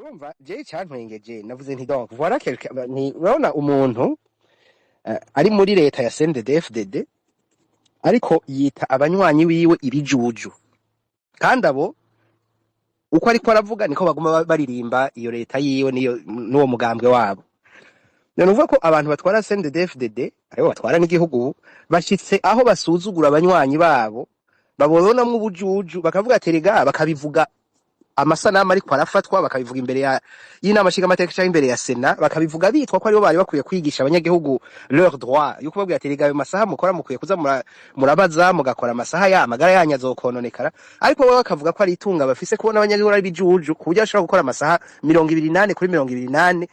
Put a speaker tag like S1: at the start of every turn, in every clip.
S1: Urumva, jewe icantwengeje, navuze nti: "Donc voilà quelqu'un." Ni urabona umuntu ari muri leta ya CNDD-FDD, ariko yita abanywanyi wiwe ibijuju, kandi abo uko ariko aravuga niko baguma baririmba iyo leta yiwe niyo n'uwo mugambwe wabo. None uvuga ko abantu batwara CNDD-FDD, aribo batwara n'igihugu, bashitse aho basuzugura abanywanyi babo, babonamwo ubujuju, bakavuga ati rega, bakabivuga amasanamu ariko arafatwa, bakabivuga imbere ya y'inama nshingamateka canke imbere ya sena, bakabivuga bitwa ko aribo bari bakwiye kwigisha abanyagihugu leur droit, yuko babwira ati: "Rega, ayo masaha mukora, mukwiye kuza murabaza, mugakora amasaha ya amagara yanyu azokononekara." Ariko bo bakavuga ko ari itunga bafise kubona abanyagihugu ari bijuju, ku buryo bashobora gukora amasaha 24 kuri 24,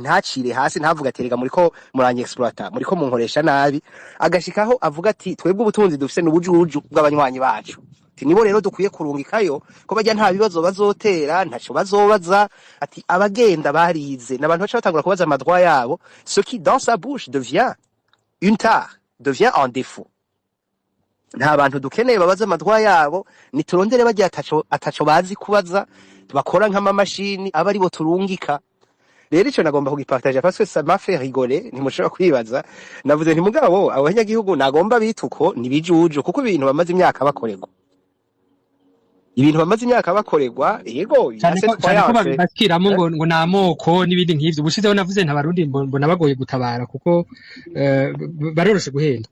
S1: ntacire hasi, ntavuga ati: "Rega, muriko muranyexploita, muriko munkoresha nabi." Agashikaho avuga ati: "Twebwe ubutunzi dufise n'ubujuju bw'abanywanyi bacu." Ati: "Nibo rero dukwiye kurungikayo, ko bajya nta bibazo bazotera, ntaco bazobaza." Ati: "Abagenda barize n'abantu baca batangura kubaza ama droits yabo." Ce qui dans sa bouche devient une tare, devient un défaut. Nta bantu dukeneye babaza ama droits yabo, niturondere bagiye ataco bazi kubaza, bakora nk'amamashini, aba aribo turungika. Rero ico nagomba kugipartager parce que ça m'a fait rigoler, ntimushobora kwibaza. Navuze nti: "Mugabo abanyagihugu nagomba bita uko nibijuju, kuko ibintu bamaze imyaka bakorerwa, ibintu bamaze imyaka bakorerwa." Yego.
S2: Cyane
S1: ya
S2: ko
S1: cette
S2: cyane ko
S1: croyance
S2: babibashiramo ngo ni amoko n'ibindi nk'ivyo. Ubushizeho navuze nta Barundi mbona bagoye gutabara, kuko baroroshe guhenda.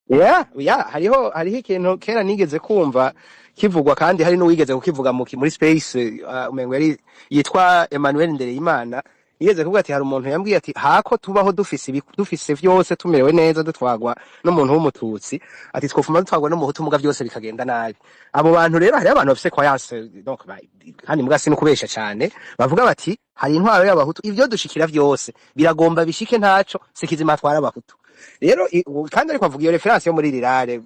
S1: Yeah, hariho ikintu kera nigeze kumva kivugwa, kandi hari n'uwigeze kukivuga muri space, umengo yari yitwa Emmanuel Ndereyimana, yigeze kuvuga ati: "Hari umuntu yambwiye ati hako tubaho dufise dufise vyose, tumerewe neza, dutwagwa n'umuntu w'umututsi," ati "twofuma dutwagwa n'umuhutu, muga vyose bikagenda nabi." Abo bantu rero, hariho abantu bafise croyance, donc kandi muga si kubesha cane, bavuga bati: "Hari intwaro y'abahutu, ivyo dushikira vyose biragomba bishike, ntaco sikizima atwara abahutu." Rero kandi ariko avuga iyo référence yo muri rirare,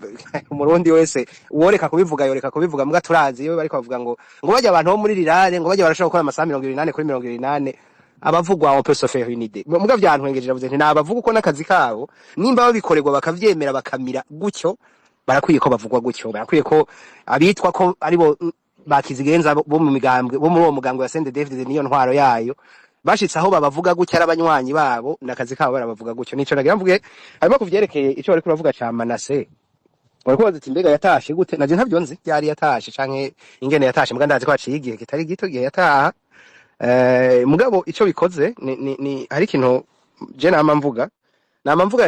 S1: umurundi wese uworeka kubivuga yoreka kubivuga, muga turazi iyo bariko bavuga ngo bajya abantu bo muri rirare, ngo bajya barashobora gukora amasaha 24 kuri 24, abavugwa on peut se faire une idée. Muga vyantwengeje, navuze nti nabavuga uko n'akazi kabo, nimba babikorerwa bakavyemera bakamira gutyo, barakwiye ko bavugwa gutyo, barakwiye ko abitwa ko aribo bakizigenza bo mu migambwe, bo muri uwo mugambwe wa CNDD-FDD niyo ntwaro yayo, bashitse aho babavuga gutyo ari abanywanyi babo, n'akazi kabo, barabavuga gutyo. Nico nagira mvuge. Hanyuma kuvyerekeye ico bariko uravuga ca Manase, wariko baza ati: "Mbega yatashe gute?" Naje ntavyo nzi ryari yatashe canke ingene yatashe, mbwa ndazi ko haciye igihe kitari gito igihe yataha. Mugabo ico bikoze ni hari ikintu je nama mvuga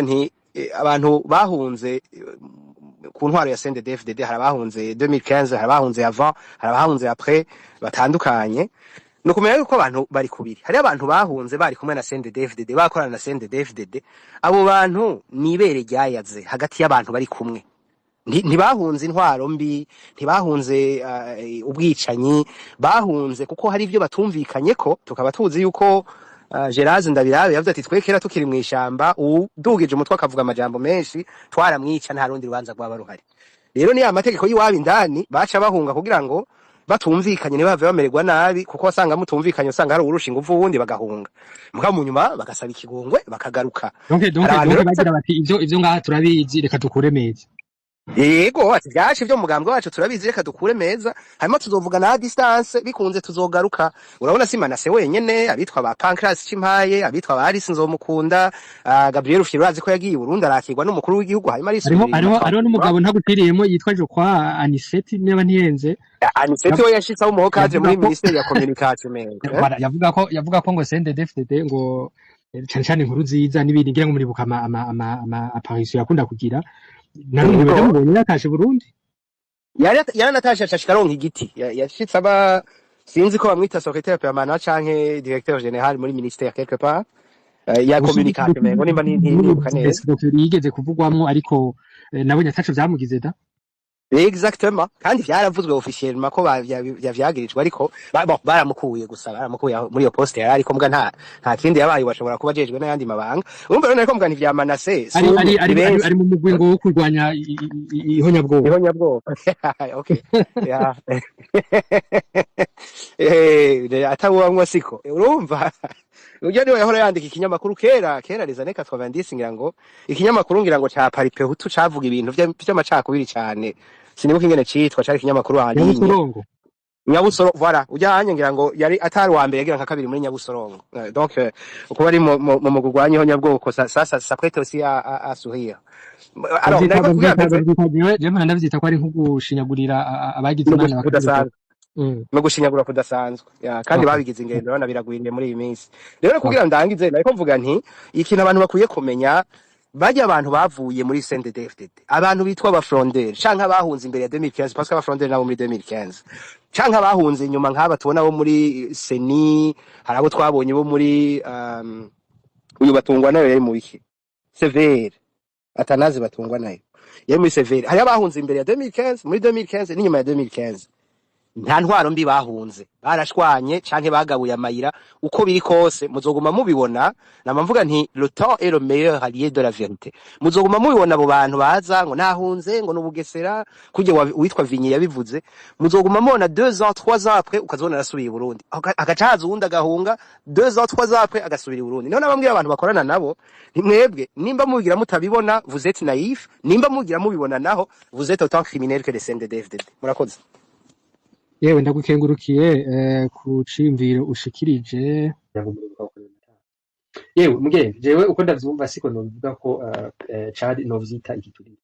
S1: nti abantu bahunze ku ntwaro ya CNDD-FDD, hari abahunze 2015, hari abahunze avant, hari abahunze après, batandukanye. Ni ukumenya yuko abantu bari kubiri. Hariho abantu bahunze bari kumwe na CNDD-FDD, bakorana na CNDD-FDD. Abo bantu ni ibere ryayaze hagati y'abantu bari kumwe. Ntibahunze intwaro mbi, ntibahunze ubwicanyi, bahunze kuko hari ibyo batumvikanye ko. Tukaba tuzi yuko Gerard Ndabirabe yavuze ati: "Twe kera tukiri mw'ishamba, udugije umutwe akavuga amajambo menshi twaramwica, nta rundi rubanza rwaba ruhari." Rero ni amategeko y'iwabo indani, baca bahunga kugira ngo batumvikanye ntibave bamererwa nabi, kuko wasanga mutumvikanye, usanga hari uwurusha inguvu uwundi, bagahunga, mugabo mu nyuma bagasaba ikigongwe bakagaruka.
S2: Donc donc
S1: Hari abantu
S2: donc
S1: rero
S2: bagira bati: Ivyo ngaha turabizi, reka dukure meza."
S1: Yego, ati: "Vyacu ivyo mugambwe wacu turabizi, reka dukure meza, hanyuma tuzovuga na distance, bikunze tuzogaruka." Urabona, si Manase wenyene, abitwa ba Pancras Cimpaye, abitwa ba Alice Nzomukunda, Gabriel Rufyiri, urazi ko yagiye i Burundi arakirwa n'umukuru w'igihugu, hanyuma
S2: Hariho
S1: arisubirira
S2: hariho
S1: inyuma.
S2: Hariho n'umugabo ntaguciriyemo yitwa je crois Aniseti, niba ntihenze.
S1: Aniseti we yashitse aho umuhokaje
S2: Yavuga
S1: muri
S2: ko
S1: ministeri ya communication mengo, eh?
S2: Voilà, yavuga ko ngo CNDD-FDD ngo cane cane inkuru nziza n'ibindi, ngira ngo muribuka ama apparition yakunda kugira. Narumiwe ndamubonye yatashe Burundi.
S1: Yari yaranatashe, ashika aronka igiti. Yashitse aba, sinzi ko bamwita secrétaire permanent canke directeur général muri ministère quelque part ya communication mengo, nimba nibuka neza.
S2: Yigeze kuvugwamwo, ariko nabonye ataco vyamugize da.
S1: Exactement, kandi vyaravuzwe officiellement ko vyagirijwe, ariko bon, baramukuye gusa, baramukuye aho muri iyo poste yari ariko, mbwa nta kindi yabaye, bashobora kuba ajejwe n'ayandi mabanga. Urumva rero, nariko mbwa nti vya Manase si
S2: Ari
S1: umwe,
S2: ari
S1: ni
S2: ari ari
S1: benshi.
S2: Ari mu mugwi ngo wo kurwanya ihonyabwoko.
S1: Ihonyabwoko, okay, ya atawubamwo siko. Urumva, urya niwe yahora yandika ikinyamakuru kera kera, les années 90 ngira ngo, ikinyamakuru ngira ngo ca Palipehutu, cavuga ibintu vy'amacakubiri cane, sinibuka ingene citwa, cari ikinyamakuru en
S2: Ya
S1: ligne.
S2: Busorongo.
S1: Nyabusoro, voilà, ujyanye ngira ngo yari atari wa mbere, yagira nka kabiri muri Nyabusorongo. Donc kuba ari mu mugwi urwanya ihonyabwoko, ça prête aussi à sourire. Alors
S2: Bavyita
S1: nariko kugira
S2: bavyita
S1: mbese
S2: bavyita, jewe mpora ndavyita ko ari nko gushinyagurira abagize
S1: no
S2: Imana bakabirokoka.
S1: kudasanzwe. No gushinyagura kudasanzwe ya, kandi babigize ingendo, urabona biragwiriye muri iyi minsi. Rero kugira ndangize, nariko mvuga nti ikintu abantu bakwiye kumenya, barya abantu bavuye muri CNDD-FDD, abantu bitwa abafrondeurs canke abahunze imbere ya 2015, parce que abafrondeurs nabo muri 2015 canke abahunze inyuma, nk'aba tubona bo muri CENI, hari abo twabonye bo muri uyu batungwa nayo yari mu biki, CVR, Atanazi batungwa nayo yari muri CVR. Hari abahunze imbere ya 2015, muri 2015 n'inyuma ya 2015. Nta ntwaro mbi bahunze, barashwanye canke bagabuye amayira. Uko biri kose muzoguma mubibona. Nama mvuga nti le temps est le meilleur allié de la vérité. Muzoguma mubibona abo bantu baza ngo nahunze, ngo nubugesera kurya witwa Vinyi yabivuze. Muzoguma mubona 2 ans, 3 ans après, ukazobona arasubiye i Burundi. Agaca haza uwundi agahunga, 2 ans, 3 ans après agasubira i Burundi. Niho nabambwira abantu bakorana nabo nti mwebwe nimba mubigira mutabibona, vous êtes naïf. Nimba mubigira mubibona naho, vous êtes autant criminel que les CNDD-FDD. Murakoze.
S2: Yewe, ndagukengurukiye ku ciyumviro ushikirije. Yewe mugenzi, jewe uko ndavyumva siko nobivuga ko cari novyita igiturire.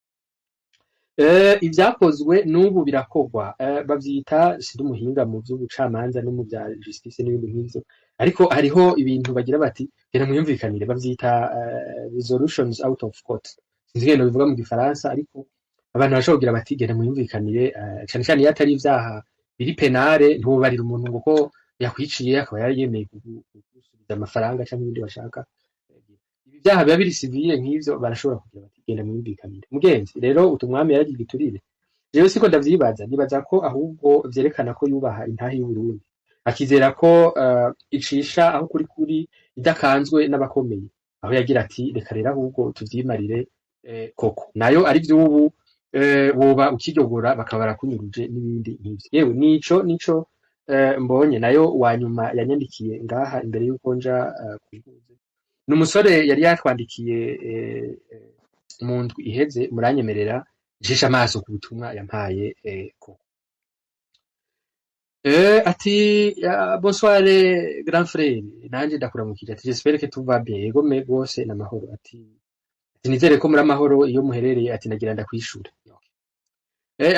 S2: Ivyakozwe n'ubu birakorwa, bavyita, sindi umuhinga mu vy'ubucamanza no mu vya justice n'ibindi nk'ivyo, ariko hariho ibintu bagira bati genda mwiyumvikanire, bavyita resolutions out of court. Sinzi ingene bivuga mu gifaransa, ariko abantu bashobora kugira bati genda mwiyumvikanire, cane cane iyo atari ivyaha biri pénal. Ntiwobarira umuntu ngo ko yakwiciye akaba yari yemeye kugusubiza amafaranga canke ibindi bashaka. Ibi vyaha biba biri civil nk'ivyo, barashobora kugira bati genda mwiyumvikanire. Mugenzi, rero utu umwami yaragiye igiturire, jewe siko ndavyibaza. Nibaza ko ahubwo vyerekana ko yubaha intahe y'Uburundi, akizera ko icisha aho kuri kuri idakanzwe n'abakomeye, aho yagira ati reka rero ahubwo tuvyimarire, koko nayo ari vy'ubu, woba ukiryogora bakaba barakunyuruje n'ibindi nk'ivyo. Yewe, nico mbonye. Nayo wanyuma yanyandikiye ngaha imbere y'uko nja kuvuza ni umusore yari yatwandikiye mu ndwi iheze. Muranyemerera njisha amaso ku butumwa yampaye koko. Ati bonsoir grand frère, nanje ndakuramukije. Ati j'espère que tout va bien. Yego me gose n'amahoro. Ati nizere ko muri amahoro iyo muherereye. Ati ndagira ndakwishure.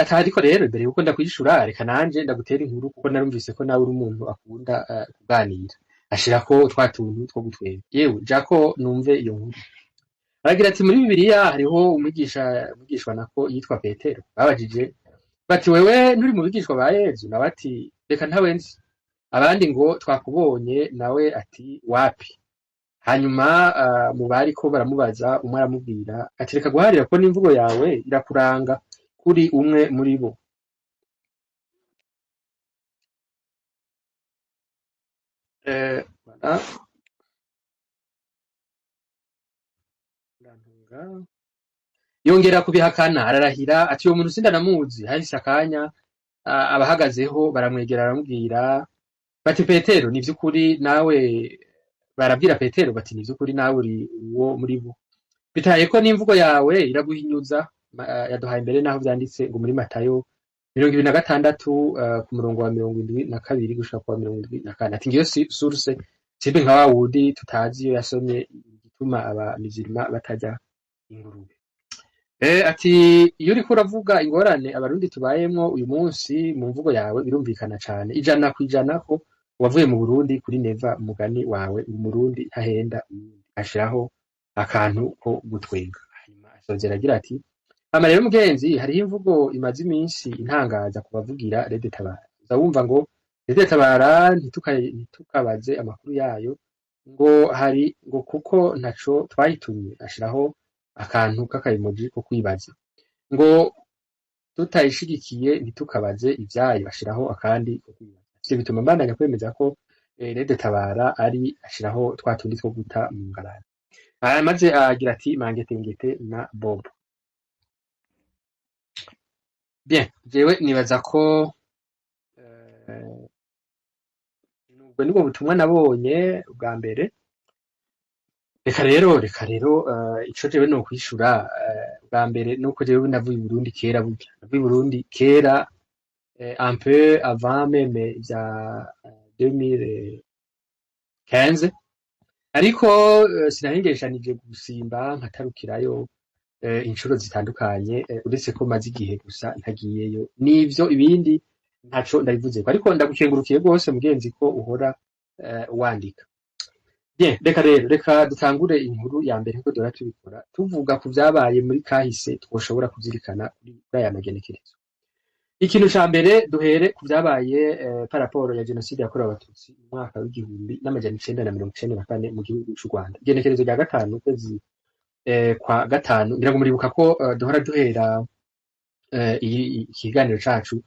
S2: Ati ariko rero imbere yuko ndakwishura, reka nanje ndagutera inkuru, kuko narumvise ko nawe uri umuntu akunda kuganira. Ashirako twa tuntu two gutwenga. Yewe, jako numve iyo nkuru. Aragira ati muri Bibiliya hariho umwigisha, umwigishwa nako yitwa Petero. Babajije bati wewe nturi mu bigishwa ba Yezu? Nawe ati reka, ntawe nzi. Abandi ngo twakubonye, nawe ati wapi. Hanyuma mu bariko baramubaza, umwe aramubwira ati reka guharira ko n'imvugo yawe irakuranga kuri umwe muri bo. Voilà. Urantunga. Yongera kubihakana, ararahira ati uwo muntu sindanamuzi. Hahise akanya, abahagazeho baramwegera, baramubwira bati Petero, ni vy'ukuri nawe, barabwira Petero bati ni vy'ukuri nawe uri uwo muri bo, bitaye ko n'imvugo yawe iraguhinyuza. Yaduhaye imbere naho vyanditse ngo muri Matayo 26, ku murongo wa 72 gushika ku wa 74. Ati ngiyo source, simbe nka wa wundi tutazi iyo yasomye igituma aba mizirima batarya ingurube. Ati iyo uriko uravuga ingorane abarundi tubayemwo uyu munsi mu mvugo yawe, birumvikana cane 100% ko wavuye mu Burundi kuri Neva. Umugani wawe, umurundi ntahenda uyundi. Ashiraho akantu ko gutwenga, hanyuma asozera agira ati hama rero mugenzi, hariho imvugo imaze iminsi intangaza ku bavugira Red Tabara. Uza wumva ngo Red Tabara ntitukabaze amakuru yayo, ngo hari ngo kuko ntaco twayitumye. Ashiraho akantu k'akayemoji ko kwibaza. Ngo tutayishigikiye ntitukabaze ivyayo. Ashiraho akandi ko kwibaza. Ivyo bituma mbandanya kwemeza ko Red Tabara ari, ashiraho twa tundi two guta mu ngarani. Maze agira ati mangetengete na Bob. Bien, jewe nibaza ko ubwo nibwo butumwa nabonye bwa mbere. Reka rero ico jewe nokwishura, bwa mbere nuko jewe navuye i Burundi kera. Burya navuye i Burundi kera. un peu avant même vya 2015, ariko sinahengeshanije gusimba nkatarukirayo inshuro zitandukanye, uretse ko maze igihe gusa ntagiyeyo. Nivyo, ibindi ntaco ndabivuzeko, ariko ndagukengurukiye rwose mugenzi ko uhora wandika. Bien, reka rero reka dutangure inkuru ya mbere nkuko duhora tubikora, tuvuga ku vyabaye muri kahise twoshobora kuzirikana kuri aya magenekerezo. Ikintu ca mbere, duhere ku vyabaye par rapport ya jenoside yakorewe Abatutsi mu mwaka w'1994 mu gihugu c'u Rwanda. Igenekerezo rya 5 ukwezi kwa gatanu, ngira ngo muribuka ko duhora duhera ikiganiro cacu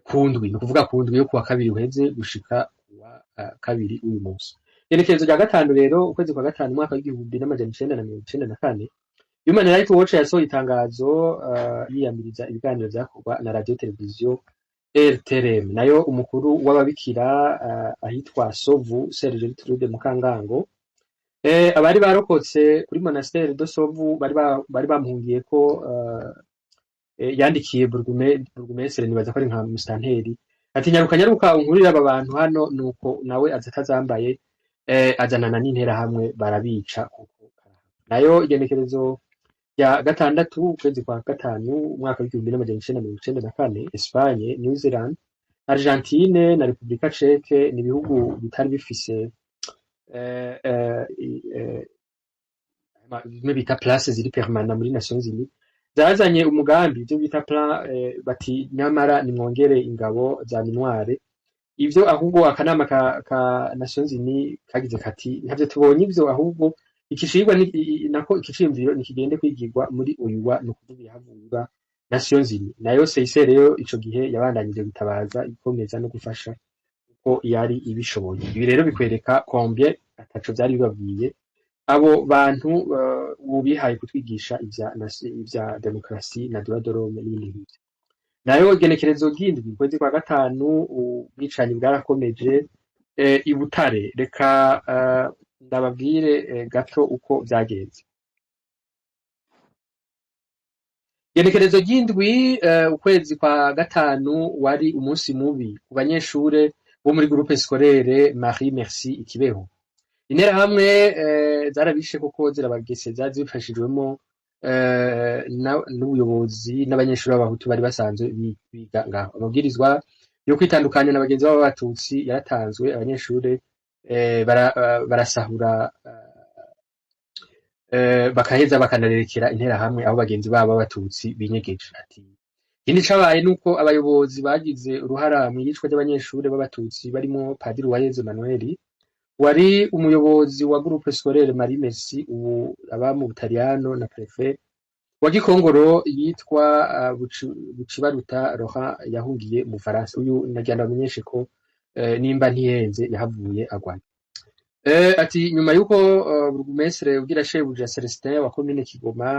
S2: ku ndwi, ni ukuvuga ku ndwi yo kuwa kabiri uheze gushika kuwa kabiri w'uyu munsi. Igenekerezo rya 5 rero ukwezi kwa gatanu umwaka w'1994, Human Rights Watch yasohoye itangazo yiyamiriza ibiganiro vyakorwa na radio televiziyo RTLM. Nayo umukuru w'ababikira ahitwa Sovu, Soeur Gertrude Mukangango, abari barokotse kuri monastère de Sovu bari bamuhungiyeko, yandikiye bourgmestre, nibaza ko ari nka mustanteri, ati: "Nyaruka, nyaruka unkurire aba bantu hano." Nuko nawe aza atazambaye, azanana n'Interahamwe barabica kuko. Nayo igenekerezo rya 6 ukwezi kwa gatanu umwaka w'1994, Espagne, New Zealand, Argentine na Republika Tchèque ni ibihugu bitari bifise bimwe bita place ziri permanent muri Nations Unies, zazanye umugambi ivyo bita plan, bati nyamara nimwongere ingabo za MINUAR. Ivyo ahubwo akanama ka Nations Unies kagize kati: "Ntavyo tubonye ivyo, ahubwo ikicigwa nako iki ciyumviro nikigende kwigirwa muri OUA." Ni ukuvuga ihavurwa Nations Unies. Nayo CICR yo ico gihe yabandanije gutabaza, ikomeza no gufasha uko yari ibishoboye. Ibi rero bikwereka combien ataco vyari bibabwiye abo bantu ubu bihaye kutwigisha ivya demokarasi na droit de l'homme n'ibindi nk'ivyo. Nayo igenekerezo ry'indwi ukwezi kwa gatanu, ubwicanyi bwarakomeje i Butare. Reka ndababwire gato uko vyagenze. Igenekerezo ry'indwi ukwezi kwa gatanu wari umunsi mubi ku banyeshure bo muri groupe scolaire Marie Merci i Kibeho. Interahamwe zarabishe koko, zirabageseza zibifashijwemo n'ubuyobozi n'abanyeshuri b'Abahutu bari basanzwe biga ngaho. Amabwirizwa yo kwitandukanya na bagenzi babo b'Abatutsi yaratanzwe, abanyeshure barasahura, bakaheza bakanarerekera Interahamwe aho bagenzi babo b'Abatutsi binyegeje. Ati ikindi cabaye nuko abayobozi bagize uruhara mw'iyicwa ry'abanyeshure b'Abatutsi barimo Padiri Uwayezu Emmanuel wari umuyobozi wa groupe scolaire Marie Merci ubu aba mu Butaliyano, na préfet wa Gikongoro yitwa Bucibaruta Laurent yahungiye mu Faransa. Uyu nagira ndabamenyeshe ko nimba ntihenze yahavuye agwaye. Ati nyuma yuko burugumestre ugira shebuja Celestin wa komine Kigoma,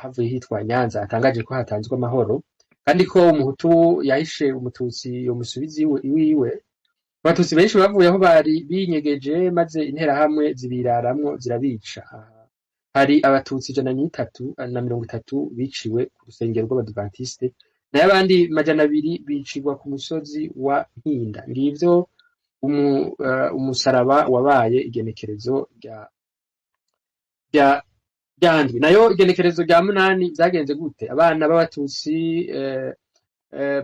S2: havuye hitwa Nyanza, atangaje ko hatanzwe amahoro kandi ko Umuhutu yahishe Umututsi yomusubiza iwe iwiwe, Abatutsi benshi bavuye aho bari binyegeje maze Interahamwe zibiraramwo zirabica. Aha hari Abatutsi 130 biciwe ku rusengero rw'Abadivantiste, nayo abandi 200 bicirwa ku musozi wa Nkinda. Ngivyo umusaraba wabaye igenekerezo rya ryandwi. Nayo igenekerezo rya 8 vyagenze gute? Abana b'Abatutsi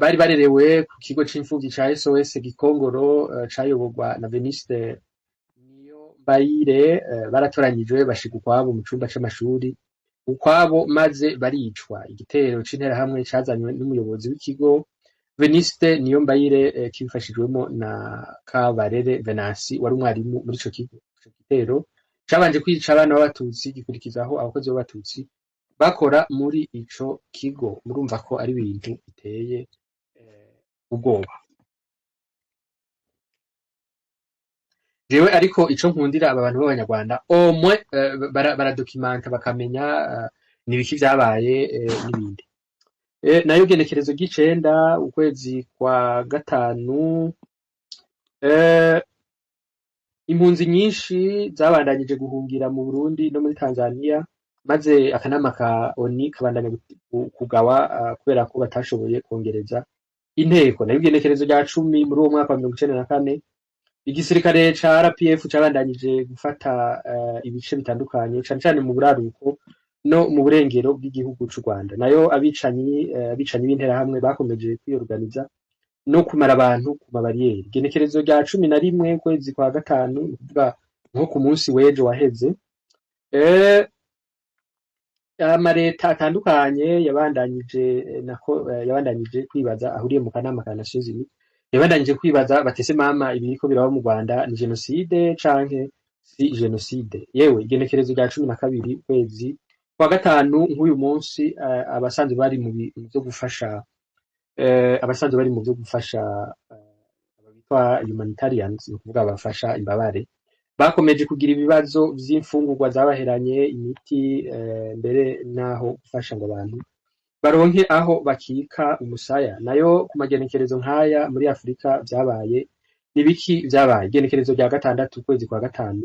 S2: bari barerewe ku kigo c'imfuvyi ca SOS Gikongoro, cayoborwa na Veniste Niyo Mbayire, baratoranyijwe bashigwa ukwabo mu cumba c'amashuri ukwabo maze baricwa. Igitero c'Interahamwe cazanywe n'umuyobozi w'ikigo Veniste Niyo Mbayire, kibifashijwemo na Kabarere Venansi wari umwarimu muri ico kigo. Ico gitero cabanje kwica abana b'Abatutsi, gikurikizaho abakozi b'Abatutsi bakora muri ico kigo. Murumva ko ari ibintu biteye ubwoba. Jewe ariko ico nkundira aba bantu b'Abanyarwanda, au moins baradokimanta bakamenya nibiki vyabaye n'ibindi. Nayo genekerezo ry'icenda ukwezi kwa gatanu, impunzi nyinshi zabandanyije guhungira mu Burundi no muri Tanzania, maze akanama ka ONU kabandanya kugawa kubera ko batashoboye kongereza Inteko nayo, igenekerezo rya 10 muri uwo mwaka wa 94, igisirikare ca RPF cabandanyije gufata ibice bitandukanye, cane cane mu buraruko no mu burengero bw'igihugu c'u Rwanda. Nayo abicanyi b'Interahamwe bakomeje kwiyoruganiza no kumara abantu ku mabariyeri. Igenekerezo rya 11 ukwezi kwa gatanu, ni ukuvuga nko ku munsi w'ejo waheze, amareta atandukanye yabandanyije nako yabandanyije kwibaza, ahuriye mu kanama ka Nations Unies, yabandanyije kwibaza batese: "Mama, ibiriko biraba mu Rwanda ni jenoside canke si jenoside?" Yewe, igenekerezo rya 12 ukwezi kwa gatanu, nk'uyu munsi, abasanzwe bari mu vyo gufasha aba bitwa humanitarians, ni ukuvuga abafasha imbabare, bakomeje kugira ibibazo vy'imfungurwa zabaheranye, imiti, mbere n'aho gufasha ngo abantu baronke aho bakika umusaya. Nayo ku magenekerezo nk'aya muri Afurika vyabaye nibiki? Vyabaye igenekerezo rya 6 ukwezi kwa gatanu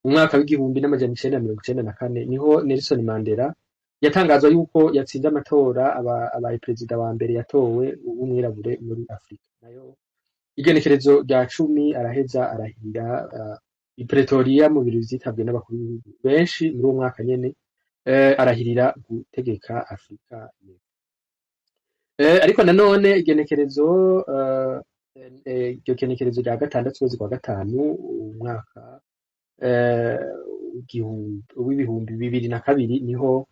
S2: mu mwaka w'1994, niho Nelson Mandela yatangazwa yuko yatsinze amatora, abaye perezida wa mbere yatowe w'umwirabure muri Afurika. Nayo igenekerezo rya 10 araheza arahirira i Pretoria mu birori vyitabwe n'abakuru b'ibihugu benshi. Muri uwo mwaka nyene arahirira gutegeka Afurika y'Epfo. Ariko nanone igenekerezo iryo genekerezo rya 6 ukwezi kwa gatanu umwaka w'2002, niho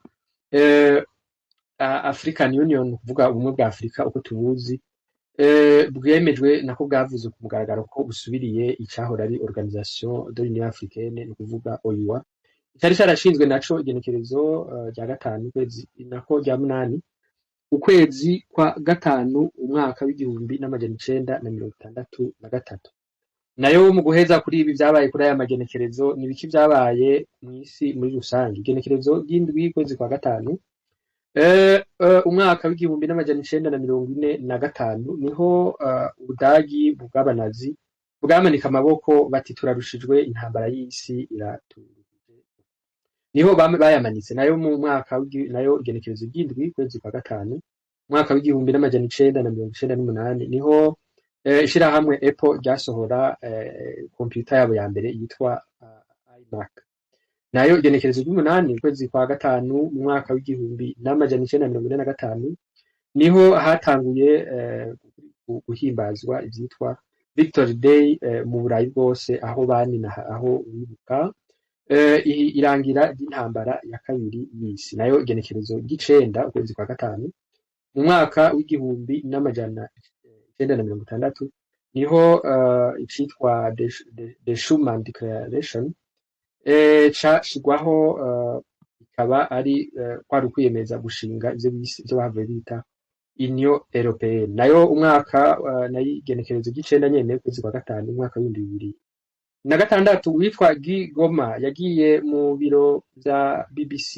S2: African Union, kuvuga ubumwe bwa Afurika uko tubuzi, bwemejwe, nako bwavuze ku mugaragaro ko busubiriye icahora ari Organisation de l'Union Africaine, ni ukuvuga OUA, cari carashinzwe naco igenekerezo rya 5 ukwezi, nako rya 8 ukwezi kwa gatanu umwaka w'1963. Nayo mu guheza kuri ibi vyabaye kuri aya magenekerezo, ni ibiki vyabaye mw'isi muri rusange? Igenekerezo ry'indwi ukwezi kwa gatanu umwaka w'1945, niho Ubudagi bw'Abanazi bwamanika amaboko bati: "Turarushijwe, intambara y'isi iraturuhije." Niho bayamanitse. Nayo mu mwaka nayo igenekerezo ry'indwi ukwezi kwa gatanu umwaka w'1998, niho ishirahamwe Apple ryasohora computer yabo ya mbere yitwa iMac. Nayo igenekerezo ry'umunani ukwezi kwa gatanu mu mwaka w'1945, niho hatanguye guhimbazwa ivyitwa Victory Day mu Burayi bwose, aho banina aho bibuka irangira ry'intambara ya kabiri y'isi. Nayo igenekerezo ry'icenda ukwezi kwa gatanu mu mwaka w'1960, niho icitwa the Schuman Declaration cashigwaho, ikaba ari kwari ukwiyemeza gushinga ivyo bise, ivyo bahavuye bita Union Européenne. Nayo umwaka nayo igenekerezo ry'icenda nyene ukwezi kwa gatanu umwaka w'2006, uwitwa Guy Goma yagiye mu biro vya BBC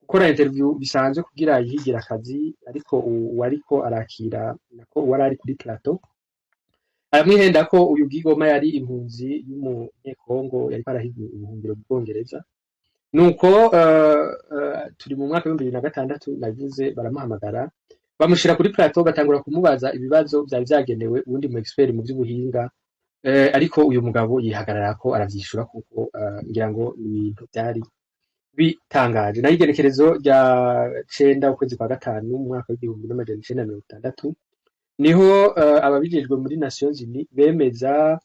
S2: gukora interview bisanzwe kugira yihigire akazi, ariko uwariko arakira, nako uwari ari kuri plateau, aramwihenda ko uyu Guy Goma yari impunzi y'Umunyekongo yariko arahiga ubuhungiro mu Bwongereza. Nuko turi mu mwaka w'2006 navuze, baramuhamagara bamushira kuri plateau, batangura kumubaza ibibazo vyari vyagenewe uwundi mu expert mu vy'ubuhinga, ariko uyu mugabo yihagararako aravyishura, kuko ngira ngo ni ibintu vyari bitangaje. Nayo igenekerezo rya 9 ukwezi kwa gatanu mu mwaka w'1960, niho ababijejwe muri Nations Unies bemeza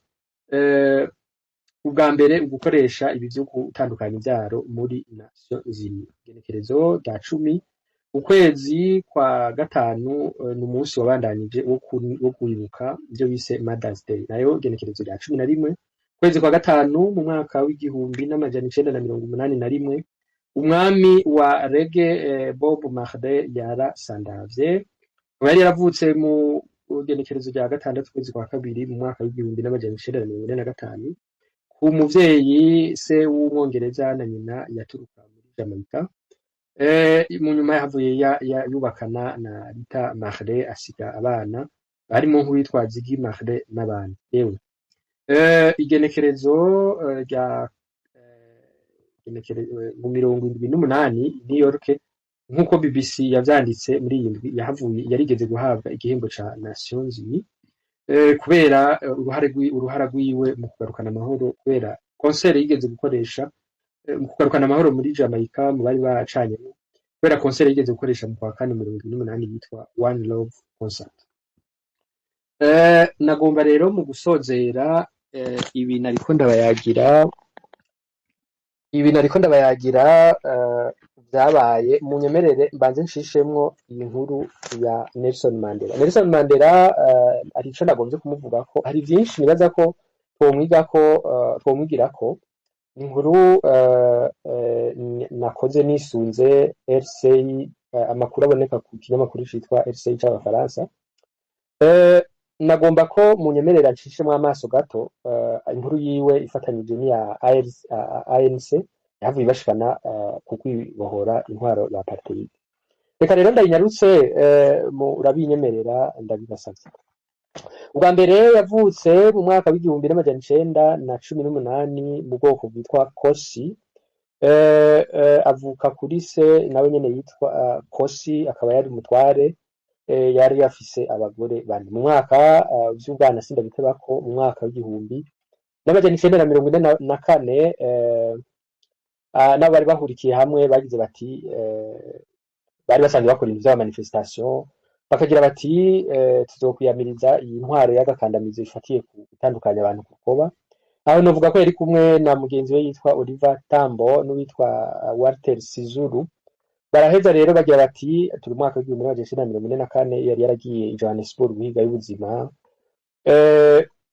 S2: ubwa mbere ugukoresha ibi vyo gutandukanya ivyaro muri Nations Unies. Igenekerezo rya 10 ukwezi kwa gatanu ni umunsi wabandanije wo kwibuka ivyo bise Mother's Day. Nayo igenekerezo rya 11 ukwezi kwa gatanu mu mwaka w'1981, umwami wa reggae Bob Marley yarasandavye. Akaba yari yaravutse mu igenekerezo rya 6 ukwezi kwa kabiri mu mwaka w'1945, ku muvyeyi se w'Umwongereza na nyina yaturuka muri Jamaica. Mu nyuma yahavuye yubakana na Rita Marley, asiga abana barimo nk'uwitwa Ziggy Marley n'abandi. Yewe, igenekerezo rya mu 78 i New York. Nk'uko BBC yavyanditse, muri iyi ndwi yahavuye yarigeze guhabwa igihembo ca Nations Unies kubera uruhara rwiwe mu kugarukana amahoro, kubera concert yigeze gukoresha mu kugarukana amahoro muri Jamaica mu bari bacanyemo, kubera concert yigeze gukoresha mu kwa kane 78 yitwa One Love Concert. Nagomba rero mu gusozera ibi nariko ndabayagira vyabaye, munyemerere mbanze nshishemwo iyi nkuru ya Nelson Mandela. Nelson Mandela hari ico nagomvye kumuvugako, hari vyinshi nibaza ko twomwigako, twomwigirako. Ni inkuru nakoze nisunze RCI, amakuru aboneka ku kinyamakuru citwa RCI c'Abafaransa. Nagomba ko munyemerera nshishemwo amaso gato inkuru yiwe ifatanyije n'iya ANC yahavuye ibashikana ku kwibohora intwaro ya apartheid. Reka rero ndayinyarutse, murabinyemerera, ndabibasavye. Ubwa mbere yavutse mu mwaka w'1918 mu bwoko bwitwa Kosi. Avuka kuri se nawe nyene yitwa Kosi, akaba yari umutware, yari afise abagore bane. Mu mwaka vy'ubwana sindabitebako, mu mwaka w'1944 nabo bari bahurikiye hamwe bagize bati bari basanzwe bakora ibintu vy'ama manifestation, bakagira bati tuzokwiyamiriza iyi ntwaro y'agakandamizo ifatiye ku gutandukanya abantu ku rukoba. Aho novuga ko yari kumwe na mugenzi we yitwa Oliver Tambo n'uwitwa Walter Sisulu. Baraheza rero bagira bati turi mu mwaka w'1944, yari yaragiye i Johannesburg guhiga y'ubuzima.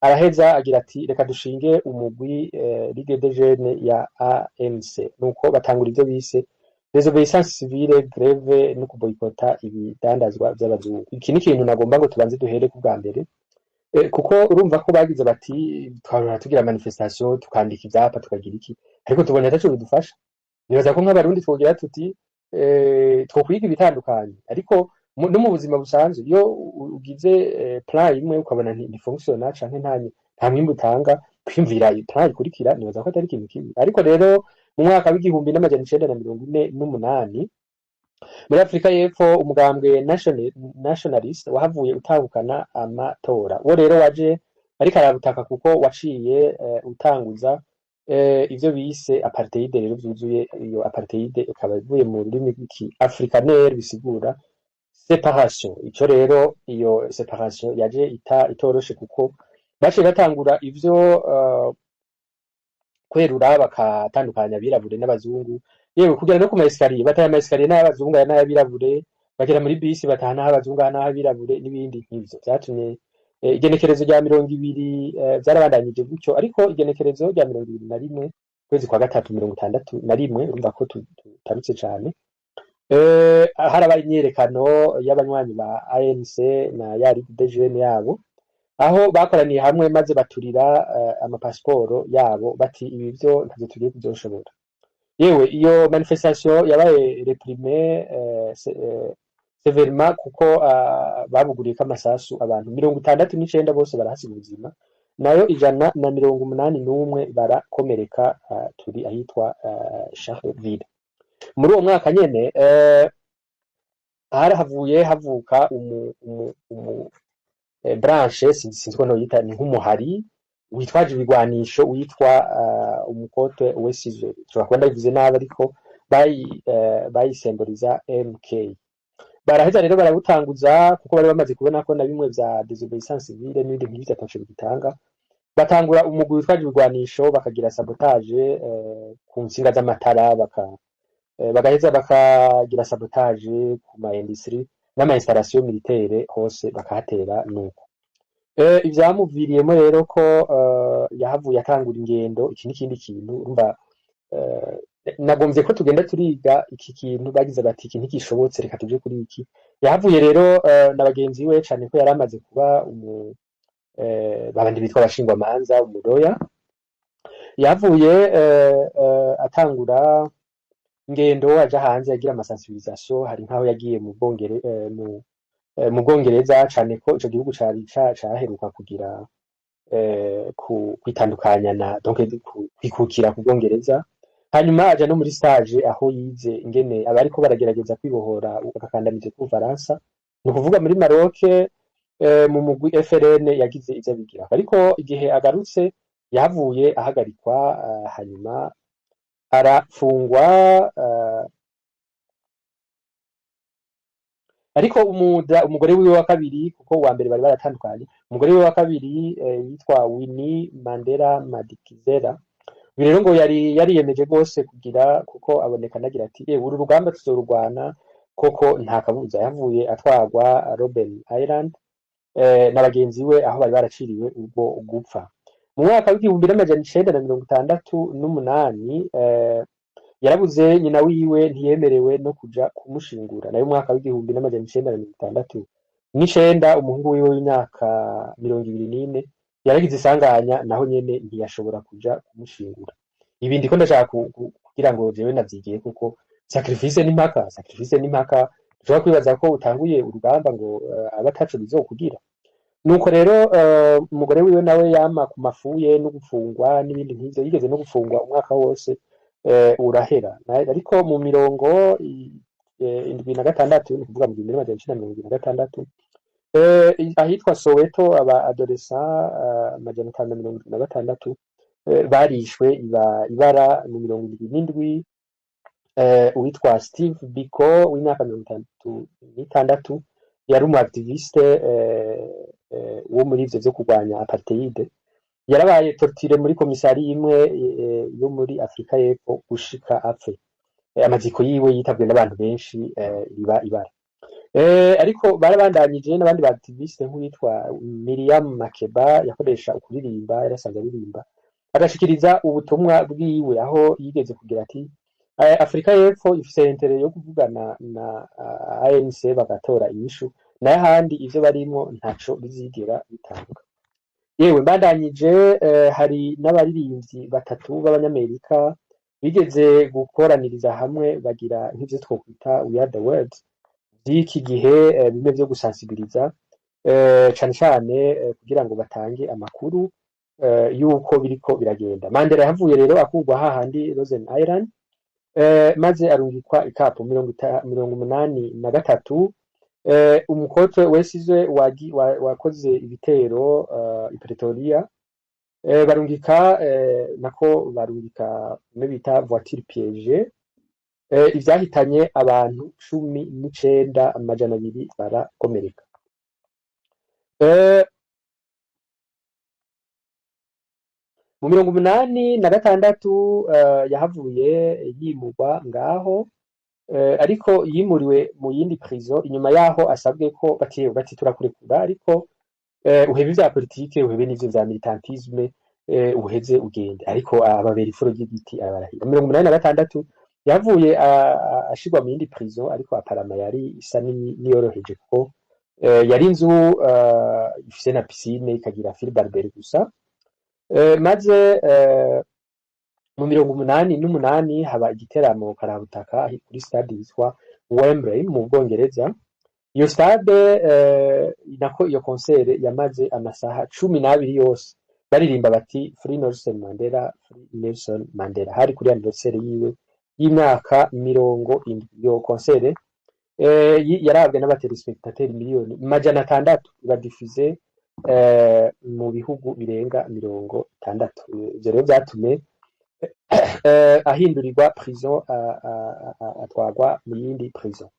S2: Araheza agira ati reka dushinge umugwi Ligue des Jeunes ya ANC. Nuko batangura ivyo bise désobéissance civile, grève no kuboyikota ibidandazwa vy'abazungu. Iki ni ikintu nagomba ngo tubanze duhere ku bwa mbere, kuko urumva ko bagize bati twahora tugira manifestation, tukandika ivyapa, tukagira iki, ariko tubonye ataco bidufasha. Nibaza ko nk'Abarundi twogira tuti twokwiga ibitandukanye, ariko no mu buzima busanzwe iyo ugize plan imwe ukabona ntifonctionna canke nta mwimbu utanga, kwiyumvira plan ikurikira nibaza ko atari ikintu kibi. Ariko rero mu mwaka w'1948 muri Afrika y'Epfo, umugambwe nationalist wahavuye utahukana amatora. Wo rero waje ariko arabutaka kuko waciye utanguza ivyo bise apartheid rero vyuzuye. Iyo apartheid ikaba ivuye mu rurimi rw'iki afrikaner bisigura séparation. Ico rero iyo séparation yaje itoroshe, kuko baciye batangura ivyo kwerura bakatandukanya abirabure n'abazungu, yewe kugera no ku ma escalier, bataye ama escalier n'ay'abazungu aya n'ay'abirabure, bagera muri bisi bataha n'ah'abazungu aha n'ah'abirabure n'ibindi nk'ivyo. Vyatumye igenekerezo rya 20 vyarabandanyije gutyo, ariko igenekerezo rya 21 kwezi kwa gatatu 61, urumva ko tutarutse cane, harabaye imyiyerekano y'abanywanyi ba ANC na ya Ligue des Jeunes yabo, aho bakoraniye hamwe maze baturira amapasiporo yabo, bati ibi vyo ntavyo tugiye kuzoshobora. Yewe iyo manifestation yabaye réprimée sévèrement, kuko babuguriyeko amasasu, abantu 69 bose barahasiga ubuzima, nayo 181 barakomereka. Turi ahitwa Sharpeville. Muri uwo mwaka nyene harahavuye havuka umu branche, sinzi ko noyita, ni nk'umuhari witwaje ibigwanisho witwa Umkhonto weSizwe. Nshobora kuba ndabivuze nabi, ariko bayisemburiza MK. Baraheza rero barawutanguza, kuko bari bamaze kubona ko na bimwe vya désobéissance civile n'ibindi nk'ivyo ataco bigitanga. Batangura umugwi witwaje ibigwanisho, bakagira sabotage ku ntsinga z'amatara, bagaheza bakagira sabotage ku ma industrie n'ama installation militaire hose bakahatera. Nuko ivyamuviriyemo rero ko yahavuye atangura ingendo. Iki n'ikindi kintu urumva nagomvye ko tugenda turiga iki kintu. Bagize bati iki ntigishobotse, reka tuje kuri iki. Yahavuye rero na bagenzi we, cane ko yari amaze kuba umu babandi bitwa abashingwamanza, umuroya, yahavuye atangura ingendo aja hanze agira ama sensibilisation. Hari nkaho yagiye mu Bwongereza, cane ko ico gihugu cari caheruka kugira kwitandukanya na donc kwikukira ku Bwongereza. Hanyuma aja no muri stage aho yize ingene abariko baragerageza kwibohora agakandamizo k'Ubufaransa, ni ukuvuga muri Maroc, mu mugwi FLN yagize ivyo abigira. Ariko igihe agarutse yahavuye ahagarikwa, hanyuma arafungwa, ariko umugore wiwe wa kabiri, kuko uwa mbere bari baratandukanye, umugore wiwe wa kabiri yitwa Winnie Mandela Madikizela. Uyu rero ngo yari yariyemeje rwose kugira, kuko aboneka anagira ati: "Uru rugamba tuzorurwana koko nta kabuza." Yavuye atwarwa Robben Island na bagenzi we, aho bari baraciriwe ubwo gupfa mu mwaka w'1968. Yarabuze nyina wiwe, ntiyemerewe no kuja kumushingura. Nayo umwaka w'1969, umuhungu wiwe w'imyaka 24 yaragize isanganya, naho nyene ntiyashobora kuja kumushingura. Ibi ndiko ndashaka kugira ngo jewe navyigiye, kuko sacrifice n'impaka, sacrifice n'impaka. Ushobora kwibaza ko utanguye urugamba ngo aba ataco bizokugira. Nuko rero umugore wiwe nawe yama ku mafuye no gufungwa n'ibindi nk'ivyo, yigeze no gufungwa umwaka wose urahera. Ariko mu 76, ni ukuvuga mu 1976, ahitwa Soweto, aba adolescents 576 barishwe iba ibara. Mu 77, uwitwa Steve Biko w'imyaka 36 yari umu activiste wo muri ivyo vyo kurwanya apartheid, yarabaye torturé muri komisari imwe yo muri Afrika y'Epfo gushika apfe. Amaziko yiwe yitabwe n'abantu benshi, riba ibara. Ariko barabandanyije n'abandi ba activiste nk'uwitwa Miriam Makeba, yakoresha ukuririmba, yarasanzwe aririmba agashikiriza ubutumwa bwiwe, aho yigeze kugira ati: "Afrika y'Epfo ifise intérêt yo kuvugana na ANC bagatora inyishu, nayo ahandi ivyo barimwo ntaco bizigera bitanga." Yewe, mbandanyije, hari n'abaririmbyi batatu b'Abanyamerika bigeze gukoraniriza hamwe bagira nk'ivyo twokwita We Are the World vy'iki gihe, bimwe vyo gusensibiliza, cane cane kugira ngo batange amakuru yuko biriko biragenda. Mandela yahavuye rero akurwa hahandi Robben Island, maze arungikwa i Kapu. 83, Umkhonto weSizwe wakoze ibitero i Pretoria, barungika, nako barungika bimwe bita voiture piégée, ivyahitanye abantu 19, 200 barakomereka. Mu 86 yahavuye yimurwa ngaho, ariko yimuriwe mu yindi prison inyuma yaho asabwe ko bati: "Turakurekura, ariko uhebe ivya politike, uhebe n'ivyo vya militantisme, uheze ugende." Ariko ababera ifuro ry'igiti, arabarahira. 86 yavuye ashirwa mu yindi prison, ariko apparemment yari isa niyoroheje, kuko yari inzu ifise na piscine, ikagira fil barbelé gusa. Maze mu 88 haba igiteramo karabutaka kuri stade yitwa Wembley mu Bwongereza. Iyo stade, nako iyo concert yamaze amasaha 12 yose, baririmba bati: "Free Nelson Mandela, free Nelson Mandela." Hari kuri anniversaire yiwe y'imyaka 70. Iyo concert yarabwe n'aba téléspectateurs miliyoni 600, iba diffusée mu bihugu birenga 60. Ivyo rero vyatumye ahindurirwa prison, atwarwa mu yindi prison.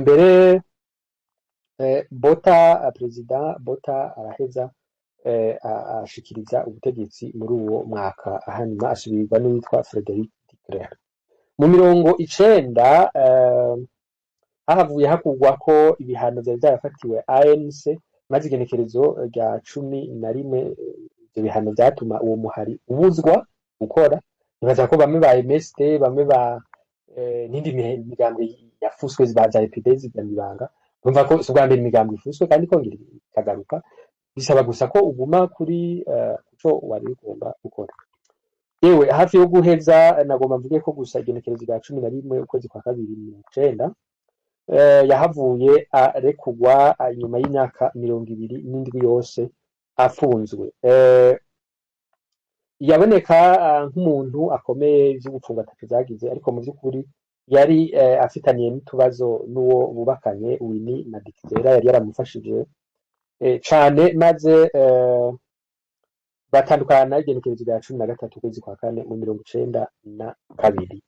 S2: Mbere Botha, perezida Botha araheza ashikiriza ubutegetsi muri uwo mwaka, hanyuma asubirwa n'uwitwa Frederick de Klerk. Mu 90 hahavuye hakurwako ibihano vyari vyarafatiwe ANC, maze igenekerezo rya 11, ivyo bihano vyatuma uwo muhari ubuzwa gukora. Nibaza ko bamwe ba MSD, bamwe ba n'indi migambwe yafuswe ba za EPD zigamibanga. Urumva ko si ubwa mbere imigambwe ifuswe kandi ikongera ikagaruka, bisaba gusa ko uguma kuri kuco wari ugomba gukora. Yewe, hafi yo guheza, nagomba mvuge ko gusa igenekerezo rya 11 ukwezi kwa kabiri 90 yahavuye arekurwa inyuma y'imyaka 27 yose afunzwe. Yaboneka nk'umuntu akomeye, ivyo gupfunga atatu vyagize, ariko mu vy'ukuri yari afitaniye n'utubazo n'uwo bubakanye, Winnie Madikizela, yari yaramufashije cane, maze batandukana igenekerezo rya 13 ukwezi kwa kane mu 92.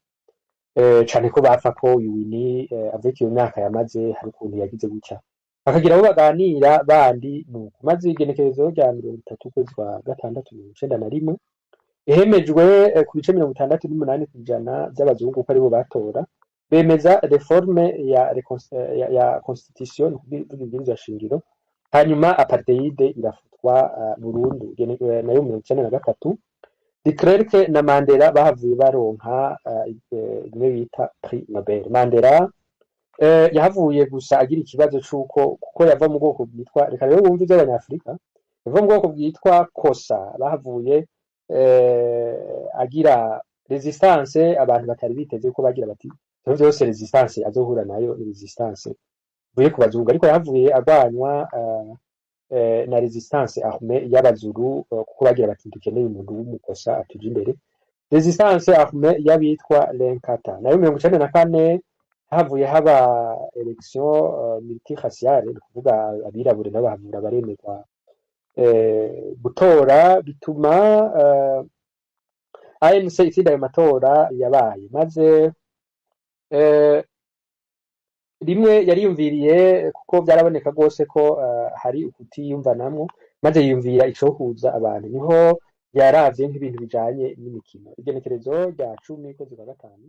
S2: Cane ko bapfa ko uyu Winnie avec iyo myaka yamaze, hari ukuntu yagize gutya bakagira abo baganira bandi. Nuko maze igenekerezo rya 30 ukwezi kwa gatandatu 91 hemejwe ku bice 68% vy'abazungu, ko aribo batora, bemeza réforme ya constitution, ni ukuvuga ibwirizwa shingiro. Hanyuma apartheid irafutwa burundu. Nayo 93 de Klerk na Mandela bahavuye baronka bimwe bita prix Nobel. Mandela yahavuye gusa agira ikibazo c'uko kuko yava mu bwoko bwitwa, reka rero wumve ivy'abanyafrika, yava mu bwoko bwitwa Xhosa. Bahavuye agira résistance abantu batari biteze, ko bagira bati ivyo vyose résistance azohura nayo ni résistance ivuye ku bazungu, ariko yahavuye agwanywa na résistance armée y'abazuru, kuko bagira bati dukeneye umuntu w'umukosa atuja imbere. Résistance armée y'abitwa l'Inkatha. Nayo 94 havuye haba élection multiraciale, ni ukuvuga abirabure nabo bahavura baremerwa gutora, bituma ANC itsinda ayo matora yabaye. Maze rimwe yariyumviriye, kuko byaraboneka rwose ko hari ukutiyumvanamwo, maze yiyumvira icohuza abantu, niho yaravye nk'ibintu bijanye n'imikino. Igenekerezo rya 10 kwezi kwa gatanu.